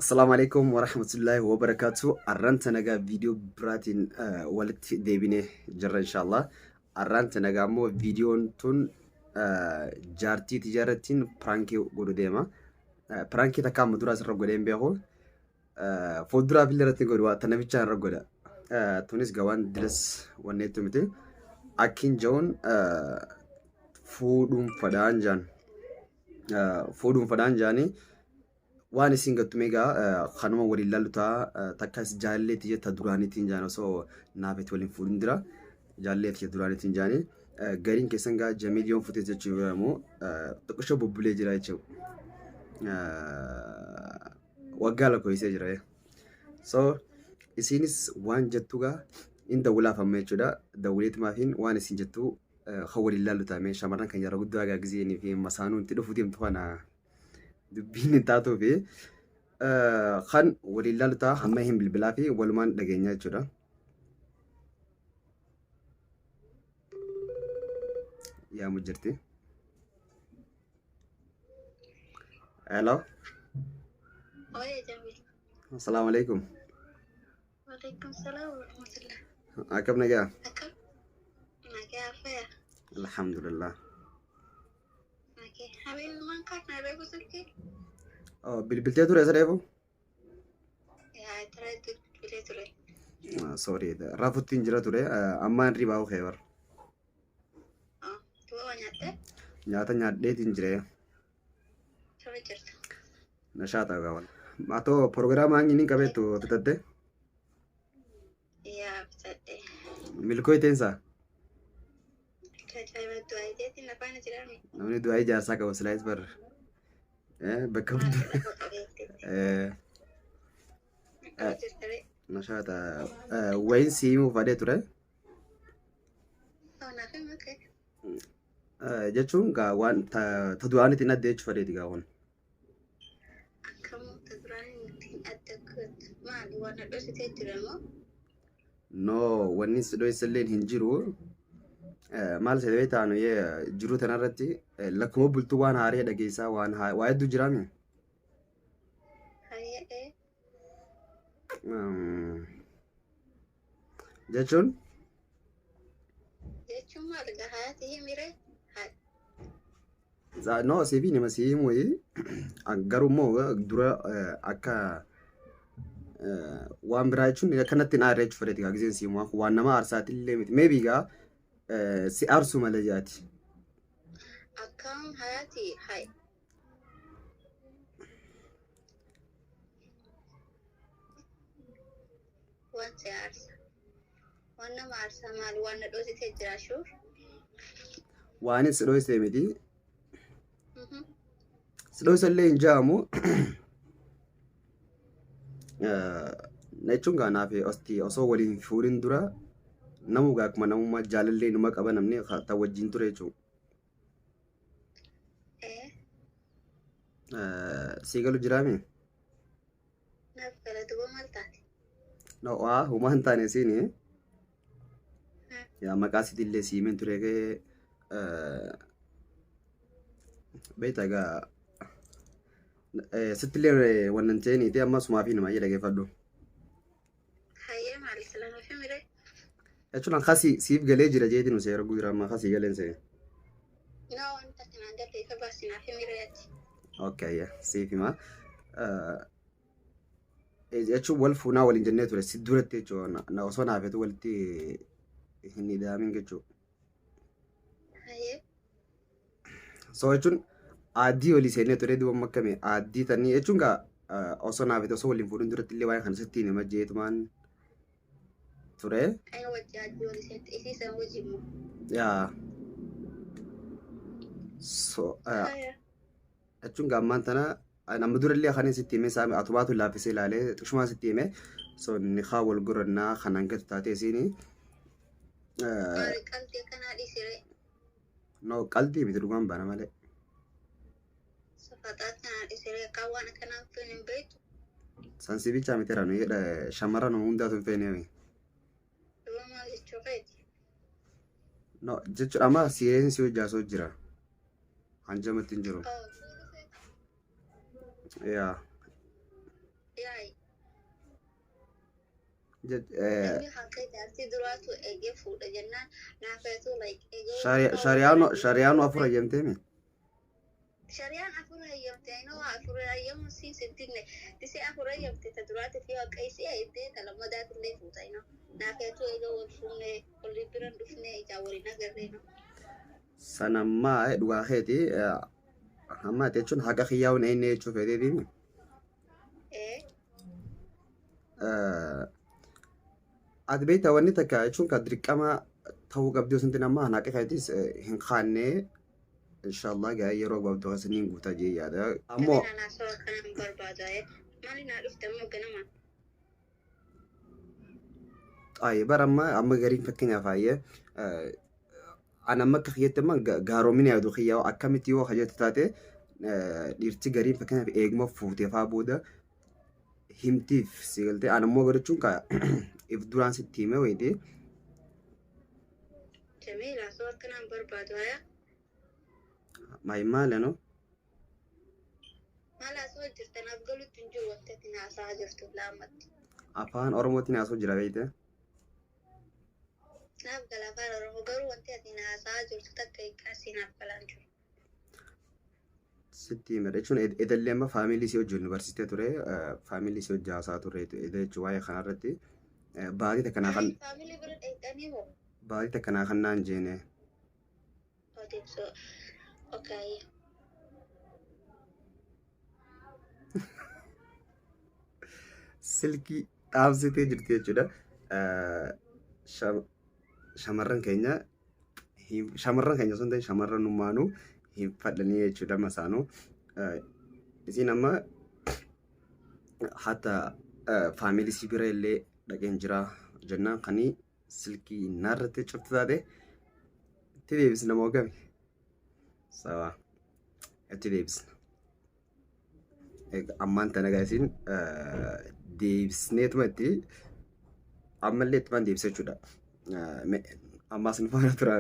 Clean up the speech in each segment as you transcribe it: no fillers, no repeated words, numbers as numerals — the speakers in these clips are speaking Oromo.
Assalaamu alaikum warahmatullahi wabarakatuh. Arraan tana gaa viidiyoo biraatiin walitti deebinee jirra inshallah. Arraan tana gaa immoo viidiyoon tun jaartii tijaarattiin piraankii godhu deema. Piraankii takka amma duraa asirra godhee hin beeku. Fuulduraaf illee irratti godhu waa tana bichaa irra godha. Tunis gaa waan dilas wanneettu miti. Akkiin ja'uun fuudhuun fadhaan jaan. Fuudhuun fadhaan jaanii waan isin gattu meegaa kanuma waliin laallu ta'a takkas jaallee tiyya ta duraaniitiin jaan osoo naafet waliin fuudhin dira jaallee tiyya duraaniitiin jaanii gariin keessan gaa jamiil yoon futee jechuu biramu xiqqishoo bubbulee jira jechuu waggaa lakkoofsee jira so isiinis waan jettu gaa in dawwalaaf amma jechuudha dawwaleetumaafiin waan isin jettu kan waliin laallu ta'a mee shamarran kan yeroo guddaa gaa gizeenii fi masaanuun itti dhufuu deemtu kana dubbiin hin taatuu fi kan waliin laalu ta'a hamma hin bilbilaa fi walumaan dhageenya jechuudha. Yaamu jirti. Hello. Oye, Jamil. Assalaamu alaikum. Waalaikum salaam wa rahmatullah. Akkam nagaa? Akkam? Nagaa faya. Alhamdulillah. Okay. Habibi man kaafna reefu silkii? Oh, bilbiltee ture isa reefu? Yaa tara bilbilee ture. Ah, Sorry, rafutti hin jira ture. Ammaan hirribaa kee bar. Oh, du'a waa nyaattee? Nyaata nyaadheetiin jira. Ture jirta. Nashaata gaawwan. Atoo proogiraama hangi ni qabeettu fitatte? Yaa bitadhe. Milkoo iteensaa? Akka ajaa'iba du'aa iteetiin afaana jiraame. Namni du'aa ijaarsaa qaba silaayis bar. Bakka Maal guddaa. lafa qabeetti. Akkam jirta ree? Nashaata wayin si himuu fadhee ture. Oh, naaf hima kee. Jechuun gaa waan ta du'aan ittiin adda jechuu fadheeti gaa kun. Akkam ta duraan ittiin adda gootu. Maali waan na dhoksitee jira moo? No, wanni si dhoysalleen hin jiru. Maal si beektaa nu jiruu tanarratti lakkuma bultuu waan haaree dhageessaa waan waa hedduu jiraami. Hayyee ee. Jechuun Jechuun maal egaa hayaati himiree? No, siif nama si himu garuu immoo dura akka waan biraa jechuun akkanatti hin aarre jechuudha fedheeti gaa giseen si himu waan nama aarsaati illee miti maybe gaa si aarsu malee jaati. Akkam hayaati hay. Waan si aarsa. Waan nama aarsaa maali? Waan na dhoositee jira shuur. Waanis si dhoysee miti. Si dhoysa illee hin ja'amu. Na jechuun gaa naaf osti osoo waliin fuudhin dura namuu gaa akkuma namummaa jaalallee numa qaba namni ta wajjin ture jechuudha. Sii galu jiraami? Naaf gala duba maal taate? No, waa humaa hin taane siini. Yaa maqaa sitillee sii himeen ture kee beektaa egaa sittillee wannan ta'iniiti amma sumaa fi nama dhageeffadhu. Hayyee maali sila naaf himire? Jechuun an kasii siif galee jira jeetiin seera guutuu amma kasii galeen see. No wanta kanaan galte ifa baasi naaf himire ati. Okay, siif hima. Jechuun wal fuunaa waliin jennee ture si duratti jechuudha. Na osoo naafetu walitti hin ida'amin jechuudha. Hayyee. So jechuun aaddii walii seennee ture duuba amma akkami aaddii tanii jechuun gaa osoo naafetu osoo waliin fuudhin duratti illee waa'ee kana sitti hin hima jeetumaan ture. Ayo wajji aaddii walii seente isii san wajji moo. Yaa. So Haya. jechuun gaa ammaan tana Amma durallee kanin sitti hime saami atumaatu laaffisee ilaalee xiqshumaa sitti hime so nikaa wal godhannaa kan hangatu taatee isiini. Maali qalbii akkanaa dhiisiree? No qalbii miti dhugaan baana malee. Safaxaa akkanaa dhiisiree akka waan akkanaa feene hin beektu. San si bichaa miti ranu shamarran hundaatu hin feene. Duba maal jechuu keeti? No jechuudha amma siireen si hojjaasoo jira. Hanjamatti hin jiru. Oh, fuudhu feeta? Yaa. Yaa'i. Eh, Namni kan kee jaartii duraatu eegee fuudha jennaan naafeetu like eegee wal Shari'aanu bira shari'aanu afur hayyamteemi. Shari'aan afur hayyamte inoo afur hayyamuun siin sin dinne disee afur hayyamte ta duraatiif yoo akka isii hayyamte ta lammadaatillee fuuta inoo naafeetu eegee wal fuune walii biran dhufne ijaan waliin agarree inoo. Sanammaa dhugaa keeti amma ati jechuun haqa kiyyaa'uun eenyu jechuu feeteetiimi. Ee. Ati beektaa wanni takka jechuun kan dirqama ta'uu qabdi osoo hin ta'in amma haqa keetis hin kaanne inshallah gaa yeroo gabaabduu keessa niin guutaa jee yaada. Ammoo Kabira naa soo akkanan barbaada maali naa dhufte ammoo ganama. Ayi bara amma amma gariin fakkeenyaaf ayyee an amma akka kiyyatti amma gaaromina yaadu kiyyaa akkamitti yoo hajjate taate dhiirti gariin fakkeenyaaf eeguma fuutee faa booda himtiif si galtee an ammoo garachuun ka if duraan sitti hime wayiti. Jamiila soo akkanaan barbaadu haya. Maay maali ano? Maal haasawaa jirta naaf galutti hin jiru wanti ati haasawaa jirtu laammatti. Afaan Oromootiin haasoo jira beekte. Naaf gala afaan Oromoo garuu wanti ati haasawaa jirtu takka hiikkaasii naaf galaan jiru. Sitti hime jechuun edallee amma faamilii si wajjin nu barsiistee ture faamilii si wajjin haasaa turre eda jechuun waa'ee kanarratti baatii takka naa kan Ay faamilii bira dheeyxanii hoo? Baatii takka naa kan naan jeene. Odeessoo. Okay. Silkii dhaabsitee jirti jechuudha. Shamarran keenya shamarran keenya osoo hin ta'in shamarran ummaanuu hin fadhanii jechuudha masaanuu. Isiin amma hatta faamilii si bira illee dhaqeen jira jennaan kanii silkii narratti cuftu taate itti deebisna moo gami? Sawa itti deebisna. Egaa ammaan tana egaa isin deebisneetuma itti ammallee ittumaan deebisa jechuudha. Ammaas nu faana turaa.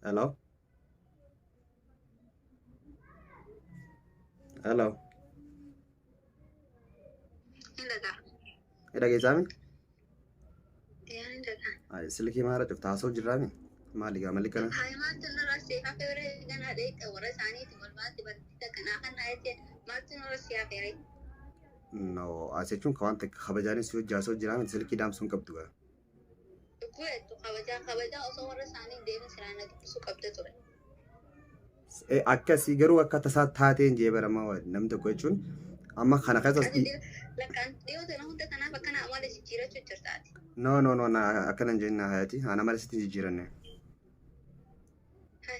Hello? Hello? Hin dhagaa. Ni dhageessaami? Yaa hin dhagaa. Ay, silkii maara cufta haasa'u jirraami? Maali gaa malli kana? Hayi maaltu nurra si hafeere ganaa dheekka warra isaaniiti wal maalti barsiisa kanaa kan naa jettee maaltu nurra si hafeere. No, as jechuun ka waan takka kabajaanis si hojii haasa'u jiraami silkii dhaamsuu hin qabdu gaa. Dhuguu jettu kabajaa kabajaa osoo warra isaanii deemin silaa na dubbisuu qabda ture. Akkasii garuu akka tasaa taateen jee baramaa namni tokko jechuun amma kana keessas Ati lakkaan dhiyoo tana hunda kanaaf akkana amala jijjiirachuu jirta ati. No no no na akkana hin jenne hayati ana malee sitti hin jijjiiranne. Hai.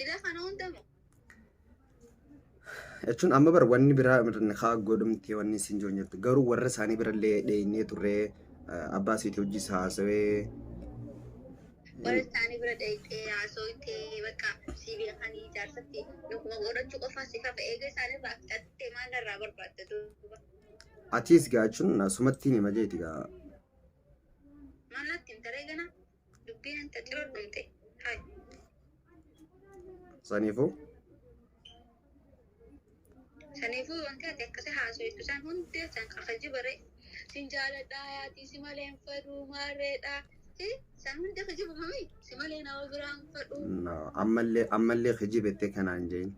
Dila kana hunda moo? Jechuun amma bar wanni biraa haa godhumti wanni isin jiru jirtu garuu warra isaanii birallee dheeynee turree abbaa isiitii hojii isaa haasawee. Warra isaanii bira dheeyxee haasooytee bakka sii beekanii jaarsatti yookiin godhachuu qofaa si hafa eega isaanii irraa fixattee maal narraa barbaadda duuba. Atiis gaa jechuun sumatti hima jeeti gaa. Maal natti himta ree gana dubbiin hin tacciroo dhumte. Hai. Saniifuu. Saniifuu wanti ati akkasi haasoytu san hundi san kakaji bare sin jaaladhaa yaatii si malee hin fedhuu maarreedha. San hundi kijibumami si malee nama biraa hin fedhuu. No, ammallee ammallee kijibettee kanaan jeen.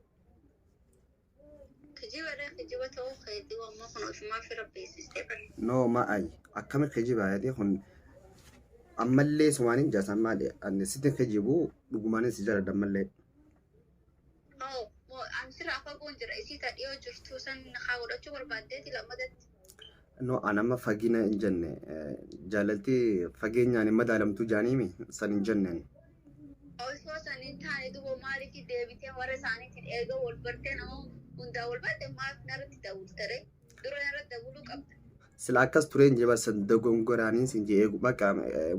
Kijiba dha kijiba ta'uu keetii ammoo kun ofumaa fira beeksistee bara. No ma'ay akkami kijibaa jedhee kun ammallee sumaanin jaasan maali ani sitti kijibu dhugumaanin si jaaladha ammallee. Oh, moo an sirraa fagoon jira isii ta dhiyoo jirtu san haa godhachuu barbaaddeeti lammadatti. No an amma fagina hin jenne jaalalti fageenyaan hin madaalamtu jaaniimi san hin jenneen. Osoo san hin taane duuba maaliif deebitee warra isaaniitiin eega wal bartee nama hundaa wal barte maaf narratti dawulta ree? Dura narratti dawuluu qabda. Sila akkas tureen jee bar san dogongoraanin sin jee eegu bakka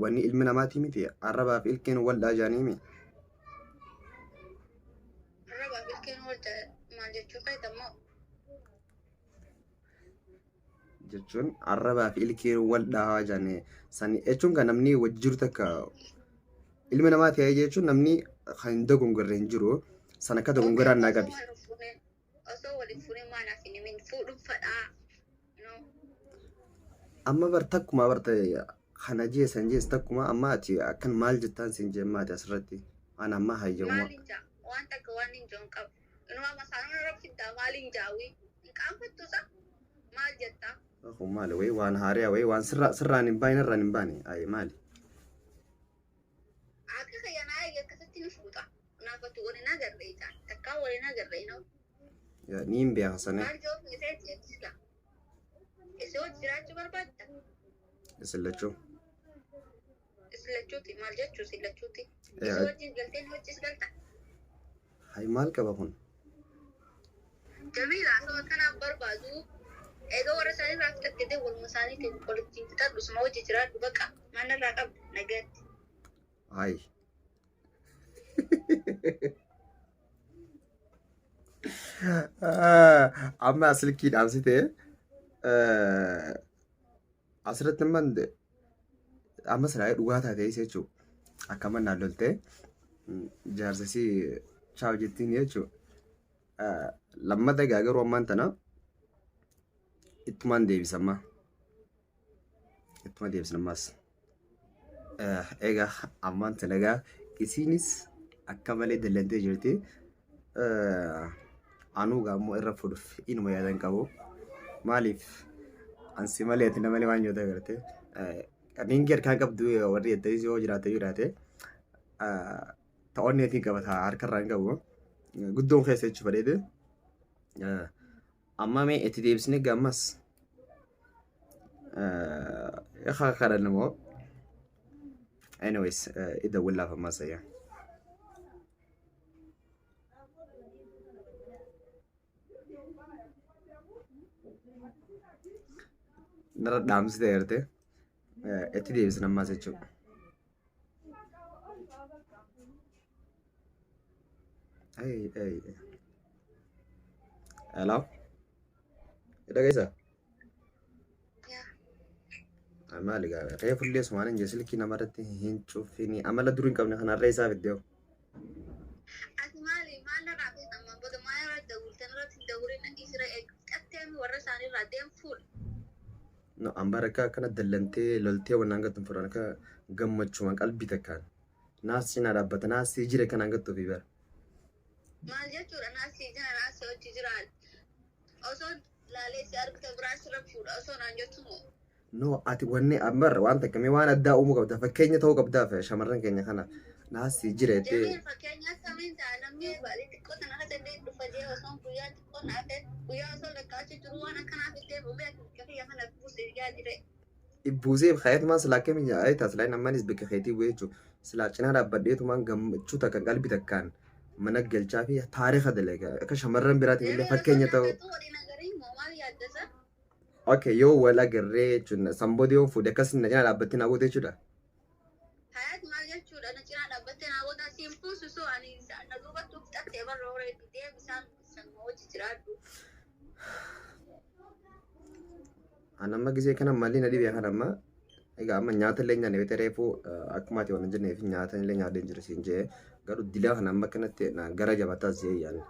wanni ilmi namaatii miti arrabaa fi ilkeen wal dhaa jaaniimi. Arrabaa fi ilkeen wal maal jechuu feeta immoo? Jechuun arrabaa fi ilkee wal dhahaa jane sani jechuun kan namni wajji jiru takka ilmi namaa ta'ee jechuun namni kan hin dogongorre hin jiru san akka Okay, dogongoraan naa osoo qabi. wal hin fuuneen osoo wal hin fuuneen maa naaf hin himin fuudhuun fadhaa. No. Amma bar takkuma barte kana jee san jees takkuma amma ati akkan maal jettaan siin jee amma ati asirratti ana amma hayyamuma. Maal hin jaa waan takka waan hin joon qabu. Inuma masaanuu irra fiddaa maal hin jaawii hin qaanfattu sa maal jettaa. Kun maali wayii waan haariyaa wayii waan sirraa sirraan hin baane irraan hin baane ayi maali. Akka kiyyanaa eegi akkasitti ni fuuta. Naafatu waliin agarre ijaan takkaa waliin agarre inoo. Ni hin beeka sana Maal joo feeteeti jechuudha. Isin hojii jiraachuu barbaadda? isin lachuu. Isin lachuuti maal jechuu isin lachuuti. Isin wajjin galtee ni wajjis galta. Hayi maal qaba kun? Jamiila asoo akkanaan barbaadu eega warra isaanii irraa fixattee waluma isaaniitiin walitti fixadhu suma wajji jiraadhu baqa maal irraa qabda nagaatti. Hayi. Amma silkii dhaamsitee asirratti amma amma silaa dhugaa taatee jechuudha. Akka mannaan loltee jaarsasii chaaw jettiin jechuudha. Lammata egaa garuu ammaan tana ittumaan deebisa amma. Ittuma deebisna ammas. Egaa ammaan tana egaa isiinis akka malee dallantee jirti. Anuu egaa ammoo irra fuudhuuf inuma yaadan qabu. Maaliif ansi malee ati na malee waan nyaata agarte. Ringi harkaan qabdu warri jettanis yoo jiraate jiraate ta'onneetiin qabata harkarraa hin qabu. Guddoon keessa jechuu fedheeti. Amma mee itti deebisnee gammas haa kadhannu moo? Anyways, idda willaaf ammas ayyaa. Narra dhaamsite garte itti deebisna ammas jechuudha. Ay, ay. Hello? Dhageessaa? Yaa. Maali gaa reefu illee sumaan hin jee silkii namarratti hin cufini amala dur hin qabne kanarra isaa fiddee. Ati maali maal narraa feeta ammaan booda maal irra dawwiltan irratti hin dawwilin isra eeggattee warra isaanii irraa deem fuudhi. No, an bara akka akkana dallantee loltee waan hangattu hin fudhan akka gammachumaan qalbii takkaan. Naas cinaa dhaabbata naas jira kan hangattu fi bara. Maal jechuudha naas jira naas hojii jira osoo laalee si argite biraa sirra fuudha osoo naan jettu moo. No, ati wanni ambar waan takka mee waan addaa uumuu qabda fakkeenya ta'uu qabdaaf shamarran keenya kana naas jira jettee. Jamiil fakkeenya akkamiin ta'a namni baalii xiqqoo tana keessa illee dhufa jee osoo guyyaa xiqqoo naafee guyyaa osoo lakkaa'achi jiru waan akkanaaf illee bubee ati bakka kiyya kana buuse yaadire. Buusee kaayatumaan silaa akkamiin ayita silaa inni ammaanis bakka keetii bu'ee jechuudha. Silaa cinaa dhaabbadheetumaan gammachuu takka qalbii takkaan mana galchaa fi taariika dalaga akka shamarran biraatiin illee Jamiil osoo fakkeenya ta'u. naafeetu waliin agarii moo maal yaaddasa? Okay, yoo wal agarree jechuun sanboodii yoon fuudhe akkas na cinaa dhaabbattee naa goote jechuudha. Hayaat maal jechuudha na cinaa dhaabbattee naa gootaa siin fuusisu ani na duubatti uf xattee barra horee deem isaan san hojii jiraadhu. An amma gisee kana malli na dhibee kan amma egaa amma nyaata illee nyaanne beekte reefu akkuma ati waan hin jenneef nyaata illee nyaadhee hin jiru siin jee garuu dilaa kana amma akkanatti na gara jabataas jee yaanne.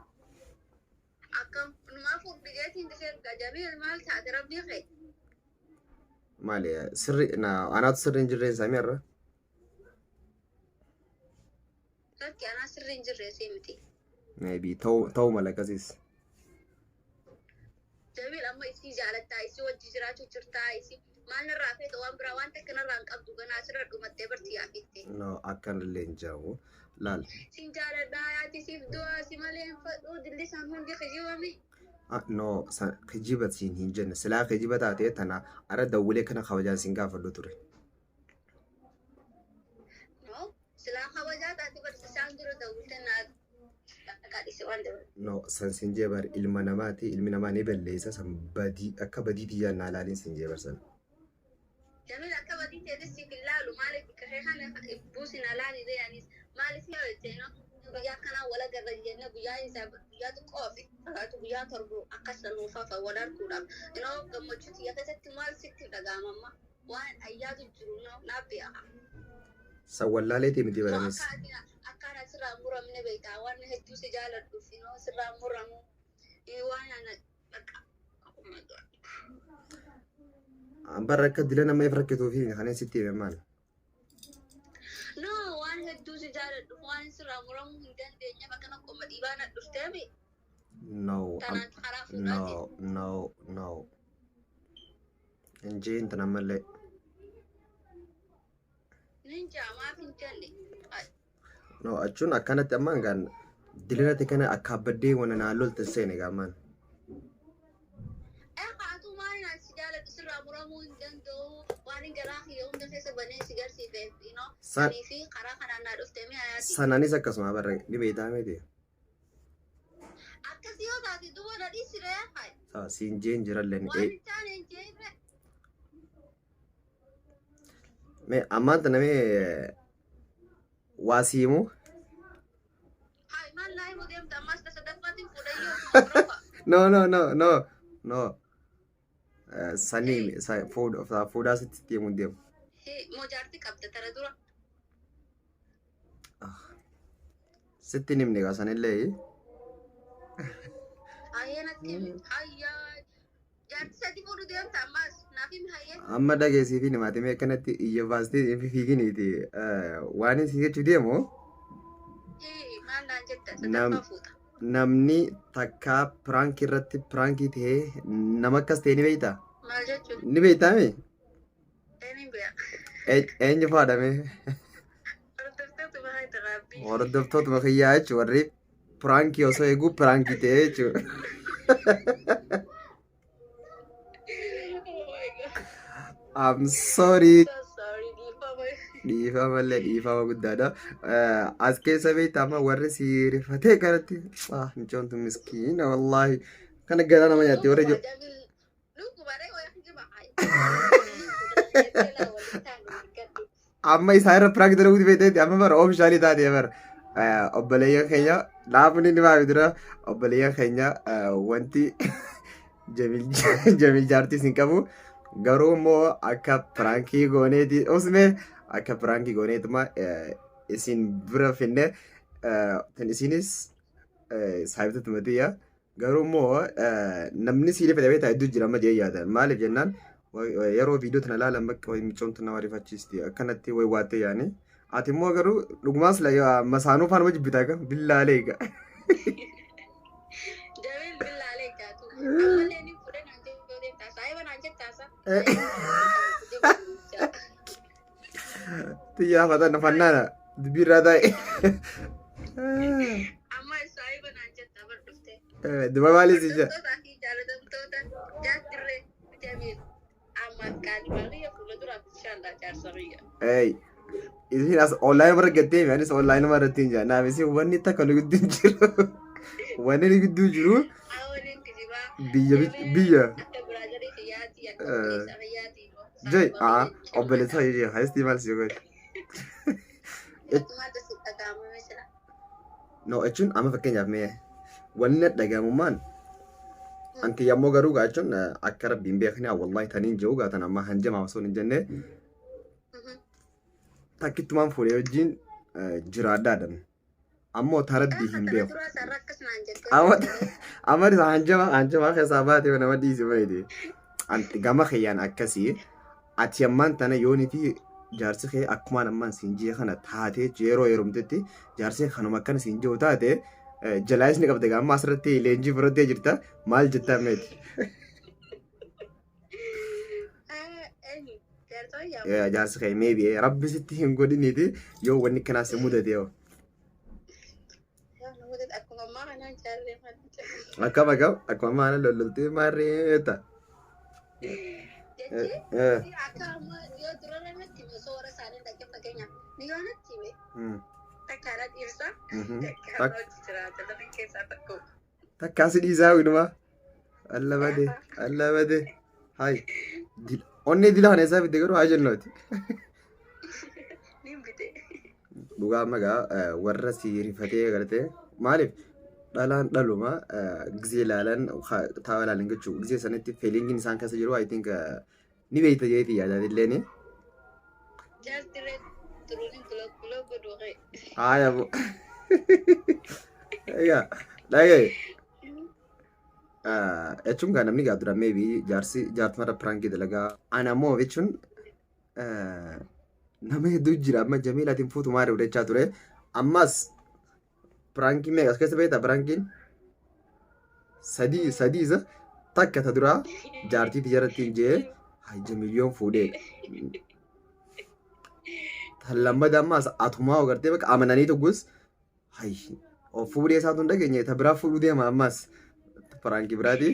Akkam numaa fuudhi jeetiin gisee ergaa Jamiil maal taate rabbii kee. Maali sirri na anaatu sirri hin jirreen samii irra. Lakki anaa sirri hin jirre sii miti. Maybe ta'uu mala akkasiis. Jamiil amma isii jaalattaa isii wajji jiraachuu jirtaa isii maal narraa feeta waan biraa waan takka narraa hin qabdu ganaa asirra dhumattee barti yaafitte. No akkanallee hin jedhamu. Laal. Sin jaaladhaa yaati siif du'a si malee hin fadhuu dilli isaan hundi kijibami. Ah, no kijiba siin hin jenne silaa kijiba taatee tana ara dawwilee kana kabajaan siin gaafadhu ture. No silaa kabajaa taate barti isaan dura dawwilte naa dhaqaa waan dabalu. No san siin jee bar ilma namaati ilmi namaa ni balleessa san badii akka badii tiyyaan naa laaliin siin jee bar san. Jamiil akka badii teetis siif hin laalu maaliif bakka kee kana buusin alaali anis maaliif yoo jette no guyyaa akkanaa wal agarra jennee guyyaa isaa guyyaa xiqqoo fi fakkaatu guyyaa 7 akkas nuufafa wal arguudhaaf inoo gammachuu tiyya keessatti maal sitti dhaga'ama amma waan ayyaatu jiru no naaf beeka. San wallaaleetii miti No baranis. akka ati akkaan ati sirraa hin muramne beektaa waan hedduu si jaaladhuuf inoo sirraa hin muramu waan ana bakka oh my God. Barra akka dila nama if rakkituu fi kanneen sitti hime maal? No waan hedduu si jaaladhuuf waan sirraa muramuu hin dandeenyeef akkana qoma dhiibaa na dhufteemi No. tanaan karaa fuudhaatiin. No, no, no. Hin jeen tan ammallee. Nin jaa maaf hin jenne. No, achuun akkanatti ammaan gaan dilinatti kana akka abbaddee wana naa loltan seene gaammaan. Ee haatu maal ani si jaaladhu sirraa muramuu hin danda'u waan garaa kiyya hunda keessa banee si garsiifeef you know sanii fi karaa kanaan naa dhufte mi hayaati. Sanaanis akkasuma barra ni beektaa miti. Akkas yoo taate duuba na dhiisire hayi. Saa siin jeen jirallee ni Waan hin taane hin jeenre. Mee ammaan tana mee waa si himu. Hayi maal naa himu deemta ammas ta sadaffaatiin fuudhayyoo ofuma bira. No, no, no, no, no. Sanii fuudhaa sitti itti himu deemu. Moo jaartii qabda tara dura? Sitti hin himne gaa sanillee. Hayyee natti himi. Hayyaa jaartii sadi fuudhu deemta ammas naaf himi hayyee. Amma dhageessii fi himaati mee akkanatti iyya baastee hin fiiginiiti. Waan isin jechuu deemu Maal naan jetta sadaffaa fuuta. Namni takkaa piraankii irratti piraankii ta'ee nama akkas ta'e ni beektaa? Maal jechuun? Ni beektaa mee? Eenyuun beeka? Eenyu faadha mee? Hordoftootuma haati raabbii. Hordoftootuma kiyyaa jechuun warri piraankii osoo eeguu piraankii ta'ee jechuudha. Oh my God. I'm sorry. So sorry, dhiifama. Dhiifama illee dhiifama guddaadha. As keessa beektaa amma warri si rifatee kanatti ah mucaan tun miskiina wallaahi kana garaa nama nyaatti warri jiru. Amma isaa irra piraank dalaguuti beekteetti amma bara oomishaalee taatee bara obboleeyyan keenya dhaabni ni maafi dura obboleeyyan keenya wanti Jamil jaartii sin qabu garuu immoo akka piraankii gooneeti usme akka piraankii gooneetuma isin bira finne tan isinis saayibtatti matiyya. Garuu immoo namni sii rifate beektaa hedduu jira amma jee yaada. Maaliif jennaan yeroo viidiyoo tana ilaalan bakka wayi micoon tana rifachiisti akkanatti wayi waattee yaani. Ati immoo garuu dhugumaas masaanuu faanuma jibbitaa egaa billaalee egaa. Jabeen billaalee jaatu. Ammallee ni fuudhee naan jettee deemtaa. Saayiba naan jettaasa. Xiyyaa fatan fannaana dubbiirraa taa'e. Amma saayiba naan jetta bar dhufte. Duba maaliif si jaa? Hordoftoota fi jaalatamtoota jaartirree Jamiil. Amma qaalii biyya fuula duraaf inshallah jaarsa biyya. Ey. Isin as online irra gattee anis online irratti hin jaa. Naaf isin wanni takka nu gidduu hin jiru. Wanni nu gidduu jiru Awwaliin kijibaa. biyya biyya. Akka biraazarii kiyyaati akka obboleessa kiyyaati. Jai aa obboleessa kiyya haistii maal si godhe. Maaltu si dhaga'amame sila? No jechuun amma fakkeenyaaf mee wanni na dhaga'amummaan anti yammoo garuu gaa jechuun akka rabbiin beekne wallahi taniin jiru gaa tan amma hanjamaa osoo hin jenne takkittumaan fuudhee wajjin jiraadhaadhan. Ammoo ta rabbii hin beeku. Amma amma isa hanjama hanjama keessaa baate nama dhiisi fayyade. Anti gama kiyyaan akkasii ati ammaan tana yoonii fi jaarsi kee akkumaan ammaan siin jee kana taatee yeroo heerumtetti jaarsi kee kanuma akkana siin jiru taate jalaayis ni qabde amma asirratti leenjii fudhattee jirta maal jettaa meeti. Jaarsi kee maybe rabbi sitti hin godhiniiti yoo wanni akkanaa si mudate yoo. Akkam akkam akkuma ammaa kana lolloltee maarree ta'a. Akka amma yoo durarra natti hime osoo warra isaanii dhaqee fakkeenyaaf ni yoo natti hime takkaadha dhiirsa takkaadha hojii jiraata lafa keessaa tokko. Takkaa si dhiisaa walumaa. Alla bade alla bade. Hai. Onnee dila kana eessaa fidde garuu haa jennuuti. Ni Dhugaa amma gaa warra si rifatee gartee maaliif dhalaan dhaluma gizee ilaalan taa'aa ilaalan jechuudha. Gizee sanitti feelingiin isaan keessa jiru, I think, ni beekta jeetii yaadatillee ni. Jaarti ree turuun block block godhu kee. Haaya bu. Egaa dhagaye. Jechuun gaa namni gaa dura maybe jaarsi jaartumarra prankii dalagaa. Ana ammoo jechuun nama hedduu jira, amma Jamiilaatiin fuutu maali jechaa ture. Ammas prankii meeqa as keessa beektaa? Prankiin sadii sadii isa takka ta duraa jaartii tiyyaratti hin jee hay Jamiiliyoon fuudhee. Tan lammadaa ammas atumaa agartee bakka amananii tokkos hay of fuudhee isaatu hin dhageenye, ta biraa fuudhuu deema ammas prankii biraati.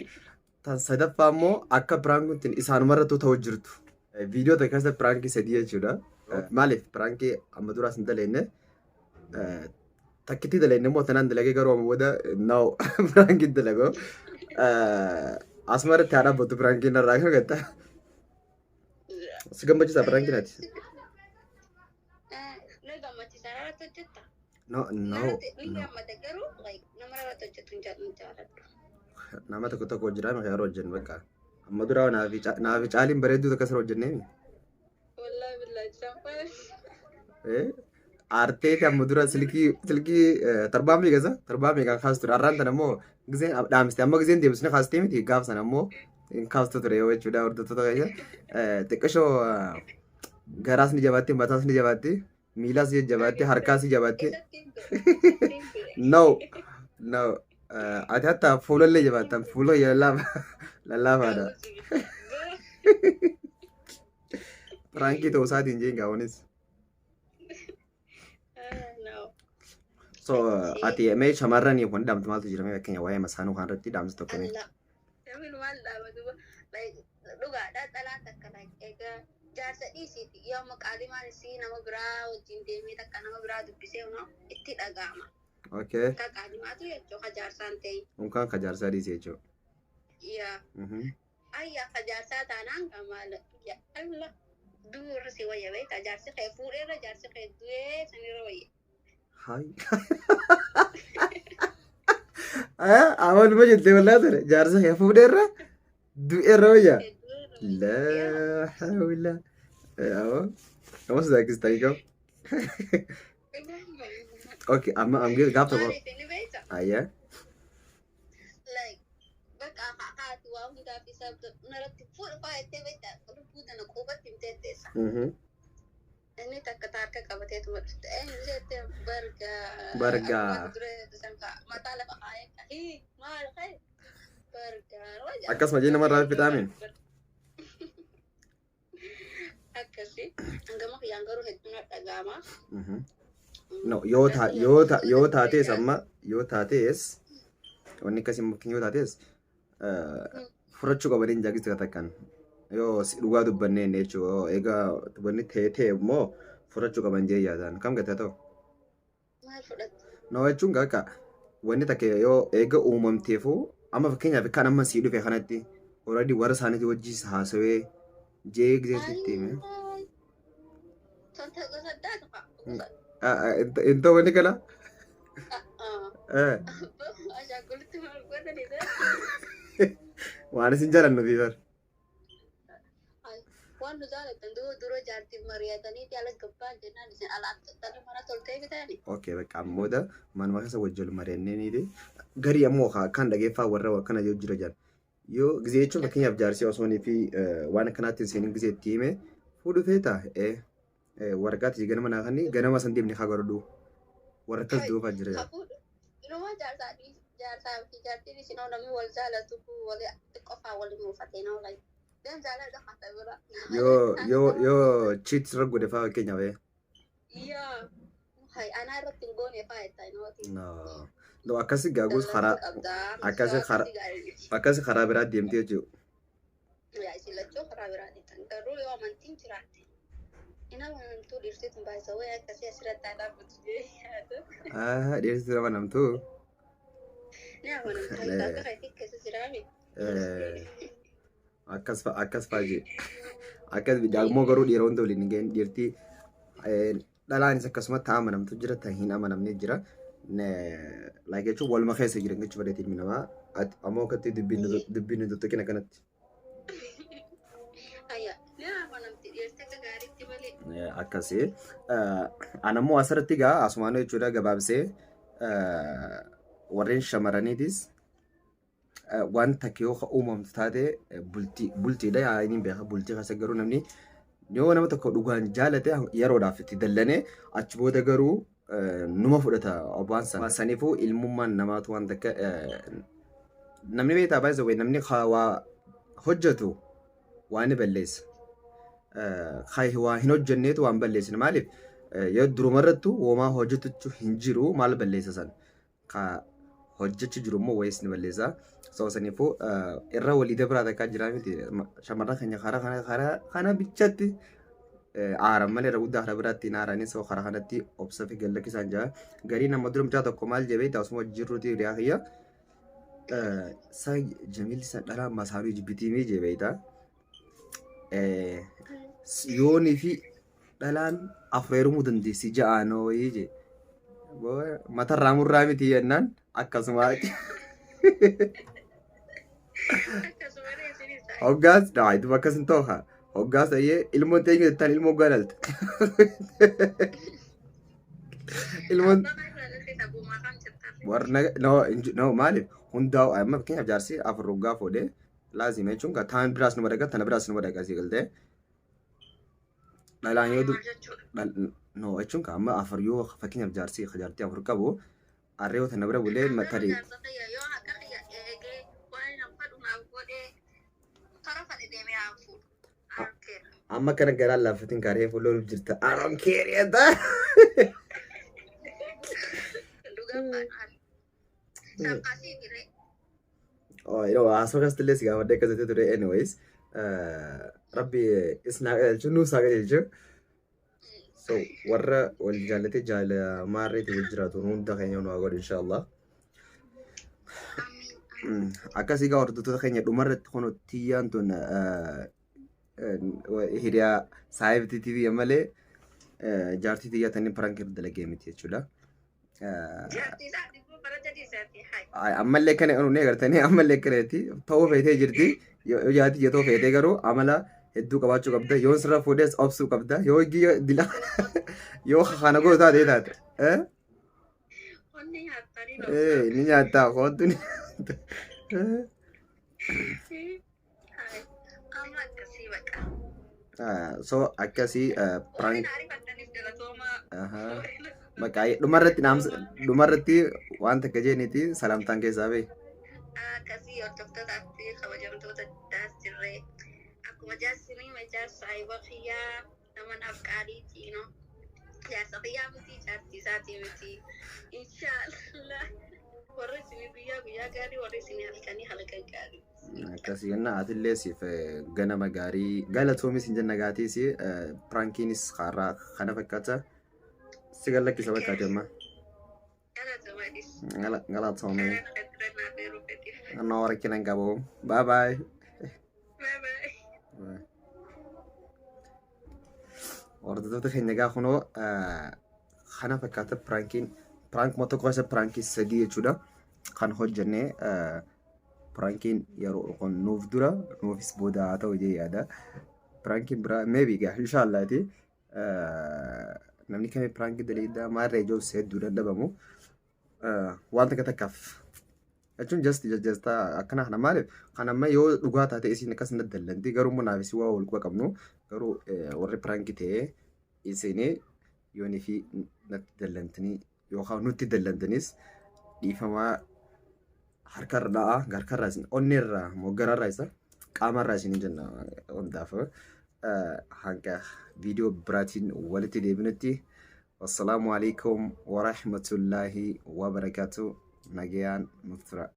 Tan sadaffaa immoo akka prankiin isaanumarrattuu ta'u jirtu. Viidiyoo tokko keessatti prankii sadii jechuudha. Maaliif prankii amma duraas hin daleenne, takkitti daleenne immoo tanaan dalagee, garuu amma booda no, prankii dalagoo. Asumarratti haa dhaabbatu prankiin irraa kan gatta. Si gammachiisa prankiin ati? Na gammachiisa, irratti hojjetta. No, no. Narratti ni No. gammada, garuu like nama irratti hojjetu hin jaalladhu. Nama tokko tokko jira maqaa yeroo hojjennu bakka. Amma duraa naafi caaliin bareedduu takka sirra hojjenneemi. Wallahi billahi champaa. Aarteeti amma dura silkii torbaa meeqa isa torbaa meeqa kaastu ture. Har'aan tana immoo giseen dhaamiste, amma giseen deebisne kaastee miti, gaaf sana immoo hin kaastu ture yoo jechuudha. Hordoftoota keenya, xiqqishoo garaas ni jabaatti, mataas ni jabaatti, miilaas ni jabaatti, harkaas ni jabaatti. Isatti hin du'e. Isatti hin du'e. No, no, ati hatta fuulallee jabaattan, fuula kiyya lallaafaadha. Prankii ta'uu isaatiin jeen gaawwanis. No. So ati mee shamarraniif wanti dhaamtu maaltu jira? Mee fakkeenya waa'ee masaanuu kan irratti dhaamsi tokko mee. Allah. Namni maal dhaaba duuba, like dhugaadha, dhalaan takka like egaa jaarsa dhiisiiti yoo amma qaalimaan isii nama biraa wajjin deemee takka nama biraa dubbisee no itti dhaga'ama. Okay. Akka qaalimaatu jechuu ka jaarsaan ta'e. Unkaan ka jaarsaa dhiise jechuudha. Yaa. Ayya, ka jaarsaa taanaan kamaala ya Allah duurri si wayya beektaa, jaarsi kee fuudheerra jaarsi kee du'ee sanirra wayya. Hai. Amaluma jettee wallaa ture jaarsa kee fuudheerra du'eerra wayya. Kee du'eerra wayya. Yaa. Laa hawla. Awwa. Nama sodaachista qabu. Okay, amma amma gaaf tokko. Maaliif inni beektaa? Ayya. Like bakka haati waa hundaaf isa naratti fuudhu faa jettee beektaa, lubbuu tana quubatti himtee teessa. Inni takka taarka qabateetuma dhufte. Eenyu jettee barga. Barga. Akkuma dura san mataa lafa kaayee hii maal ka'e barga. Akkasuma jee namarraa fixaame. Akkasi hangama kiyyaan garuu hedduun dhaga'ama. No, yoo taates, amma yoo taates, wanni akkasii mukkin yoo taates furachuu qabanii hin jaagiste takkan yoo dhugaa dubbanneen jechuudha. Egaa wanni ta'e ta'e immoo furachuu qaban jee yaadaan kam gatee ta'u. Maal fudhattu? No, jechuun akka wanni takka yoo eega uumamteefuu, amma fakkeenyaaf kan amma sii dhufe kanatti already warra isaaniitii wajjis haasawee jee gizeetti hime. Tonta gosa addaatu fa'a. Hin ta'u wanni kana. Ashaangullitti maal godhani? Waan isin jaalannu fi bar. Waan nu jaalatan dura dura jaartiin mari'atanii ala gabbaan jennaan isin ala dhala mana toltee bitani. Okay, bakka ammooda manuma keessa wajjin mari'annee garii ammoo kan dhageeffaa warra akkana jiru jira jedhan. Yoo gizee jechuun fakkeenyaaf jaarsi osoo fi waan akkanaatti hin seenin gizee itti hime fuudhu feeta waraqaatti ganama naa kanni ganama san deemne haa godhadhu warra akkas duuba jira jedhan. Hafuudhu. Inuma jaarsaa fi jaarsaa fi jaartiin isin namni wal jaalatu wal qofaa wal muufatee nama like. Deem jaaladha hata bira. Yoo cheat irra godhe fa'aa fakkeenyaaf. Yaa. Hay, anaa irratti hin goone fa'aa jettaa inootii. No. No, akkasi gaagus karaa akkasi karaa biraa deemtee jechuudha. Yaa, isin lachuu karaa biraa deemtan, garuu yoo amantiin jiraatte. Hin amanamtuu dhiirti tun baay'isa wayii akkasii asirratti haa dhaabbatu jedhee yaada. Ah, dhiirti amanamtuu. Ni amanamtu, akka keetii keessa jiraami. Akkas fa'a akkas fa'a jee. Akkas daagmoo garuu dhiira hunda waliin hin gahin dhiirti. Dhalaanis akkasuma ta amanamtu jira, ta hin amanamne jira. Like jechuun waluma keessa jiran jechuu fedheeti ilmi namaa. Ati ammoo akkatti dubbiin dubbiin nu tuttuqin akkanatti. Ayya, ni amanamti dhiyeessite akka gaariitti malee. Akkasii. An ammoo asirratti gaa asumaanuu jechuudha gabaabsee warreen shamarraniitis waan takka yoo ka uumamtu taate bultii bultiidha yaa inni beeka bultii keessa garuu namni yoo nama tokko dhugaan jaalate yeroodhaaf itti dallanee achi booda garuu numa fudhata waan sana. Saniifuu ilmummaan namaatu waan takka namni beektaa baay'ee namni waa hojjetu waa ni balleessa. Waa hin hojjenneetu waan balleessine maaliif yoo durumarrattu womaa hojjetuchu hin jiru maal balleessa sana. Ka hojjechu jiru immoo wayis ni balleessa. So saniifuu irra walii dabraa takkaa jiraa miti shamarran keenya karaa kana kana bichatti aaran malee irra guddaa karaa biraatti hin aaranii so karaa kanatti obsa fi gallakkisaan jira. Garii nama dura mucaa tokko maal jebee taasuma jirruuti hiriyaa kiyya. Sa Jamiil san dhalaa masaanuu jibbitii mii jebeeyta. Yoonii fi dhalaan afur heerumuu dandeessi ja'aanoo wayii jee. Matarraa murraa miti jennaan akkasuma. Akkasuma isinis taa'e. Hoggaas daa duba akkas hin ta'u haa. Hoggaas ayyee ilmoon teenyu jettaan ilmoo hoggaa dhalte. Ilmoon Abbaa irraa dhalte tabuumaa kam jettaan. warra no no maaliif hundaa'u amma fakkeenyaaf jaarsi afur hoggaa fuudhee laazima jechuun taan biraas numa dhaqa tana biraas numa dhaqa sii galtee. Dhalaan yoo Maal jechuudha? No jechuun ka amma afur yoo fakkeenyaaf jaarsi jaartii afur qabu harree yoo tana bira bulee Garuu tarii jaarsa kiyya yoo akka kiyya eegee waan hin fedhu naaf godhee kara fedhe deemee haa fuudhu. I don't care. Amma kana garaan laaffatiin karee fuulluuf jirta. I don't care jedha. Dhugaan baadhaan. Salphaasii biree. Oh, haasoo akkasitti illee si gaafadhee akkasitti ture anyways. Rabbi isin haa qajeelchu, nuus haa qajeelchu. So warra wal jaallatee jaala maarreetti wal jiraatu hunda keenya nu haa godhu inshallah. Amiin. Amiin. Akkasii gaa hordoftoota keenya dhumarratti kun tiyyaan tun hiriyaa saayibtii TV malee jaartii tiyyaa tanii prank irra dalagee miti jechuudha. Jaartii isaati immoo bara sadii isaati. Hai. Ammallee kana nuun agartanii ammallee akkanatti ta'uu feetee jirti. Yoo jaartii ta'uu feetee garuu amala hedduu qabaachuu qabda. Yoo sirra fuudhes obsuu qabda. Yoo dila yoo kana godhu taate taate. Onni nyaattanii Eh, ni nyaata kootu ni nyaata. Hai. Amma akkasii baqa. So akkasii Warreen prank ariifattaniif galatoomaa. Bakka dhumarratti dhaamsa dhumarratti waan takka jeeniiti salaamtaan keessaa bahi. Akkasii hordoftoota fi kabajamtoota daas jirree. Akkuma jaarsinii jaarsa saahiba kiyyaa nama naaf qaaliiti no. Jaarsa kiyyaa miti jaartii isaatii miti. Inshaallah. Warri isinii guyyaa guyyaa gaarii warri isinii halkanii halkan gaarii. Akkasii jenna atillee siif ganama gaarii galatoomis hin jenna gaatiis prankiinis karaa kana fakkaata. Si gallakkisa bakkaati amma. Galatoomaadhis. Galatoomii. Karaa kana dura naaf yeroo fedhiif. Annoo rakkina hin qabu. Bye bye. Bye bye. Hordoftoota keenya gaa kunoo kana fakkaata prankiin prankuma tokko keessa prankii sadii jechuudha kan hojjennee prankiin yeroo kun nuuf dura nuufis booda haa ta'u jee yaada. Prankiin biraa maybe gaa inshaallaati namni kamii prankii dalagaa maarree ijoos hedduu dadhabamu waan takka takkaaf jechuun just jajjasta akkana kana maaliif kan amma yoo dhugaa taate isin akkas hin daddallanti garuu immoo naaf isin waa wal quba qabnu garuu warri prankii ta'ee isinii yoonii fi natti dallantanii yookaan nutti dallantanis dhiifamaa harkarra dha'a harkarraa isin onneerraa moggararraa isa qaamarraa isin jenna hundaaf hanga viidiyoo biraatiin walitti deebinutti wassalaamu alaikum warahmatullaahi wabarakaatu nagayaan nuuf tura.